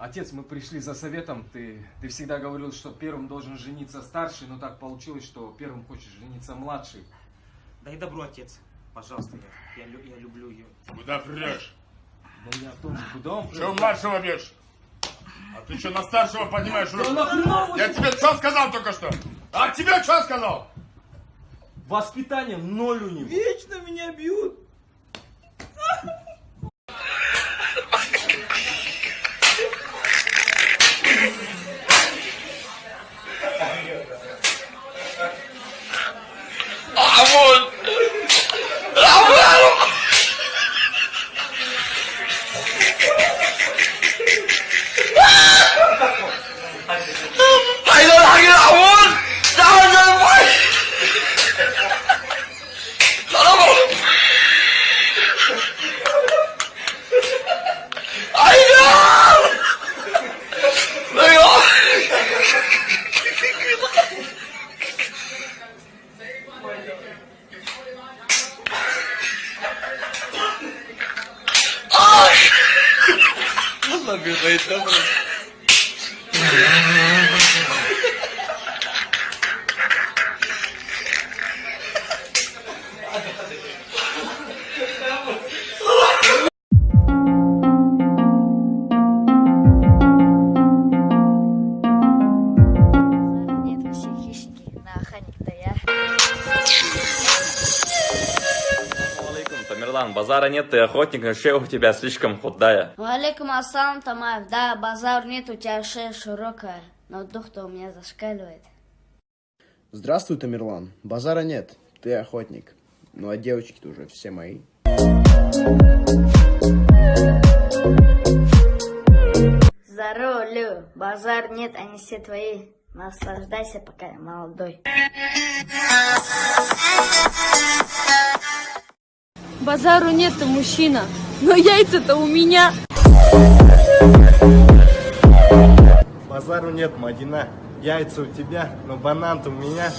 Отец, мы пришли за советом. Ты всегда говорил, что первым должен жениться старший, но так получилось, что первым хочешь жениться младший. Дай добро, отец. Пожалуйста, я люблю ее. Куда прешь? Да я тоже. Куда он прет? Чего младшего бьешь? А ты что, на старшего поднимаешь руку? Да я тебе что сказал только что? А тебе что сказал? Воспитание ноль у него. Вечно меня бьют. Нет, все хищники, на охранник-то я. Тамерлан, базара нет, ты охотник, но шея у тебя слишком худая. Валикум ассалам, Тамаев. Да, базар нет, у тебя шея широкая, но дух-то у меня зашкаливает. Здравствуй, Тамерлан. Базара нет, ты охотник. Ну а девочки-то уже все мои. Здорово, Лю. Базар нет, они все твои. Наслаждайся, пока я молодой. Базару нет-то, мужчина, но яйца-то у меня. Базару нет, Мадина, яйца у тебя, но банан-то у меня.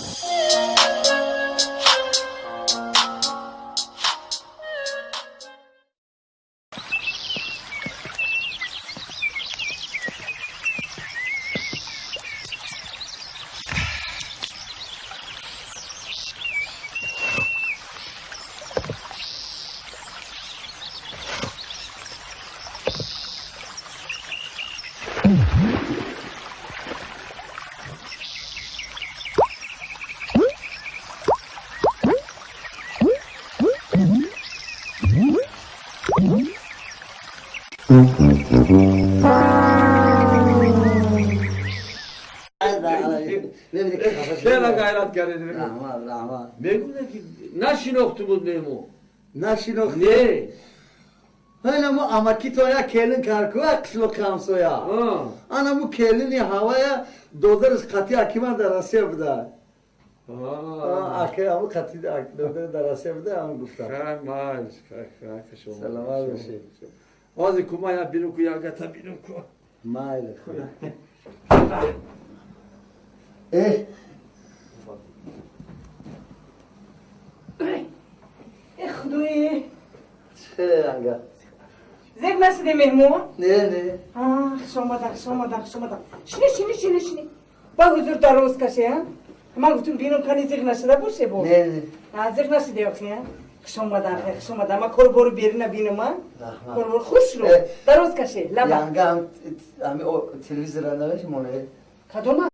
چرا غیرت کردی؟ رحمت رحمت. میگم که نشناخته بود نمو. نشناخته؟ نه. انا مو امکی تو یا کلین کرکو قشلو خمسویا. انا مو کلینی هوایا دودرز قطی اکیمان در روسیه بوده. اکی امو قطی دودر در روسیه بوده امو گفتم. خیلی خیلی سلامت باشی. آز کوما یا بیرون کو یا گتا بیرون کو. مایل خدا. اه خدوی چه انگار زیب نشدی مهمون؟ نه نه. خوش آمدن خوش آمدن خوش آمدن. شنی شنی شنی شنی با حضور دروز کشه ها؟ من گفتم بینم کنی زیغ نشده باشه با. نه نه. زیغ نشده آخه ها؟ خوش آمدن خوش آمدن. من کار برو بیرون بینم ها؟ کار برو خوش رو دروز کشه لبا. ینگه هم تلویزیون نمیشه مونه. کدوم؟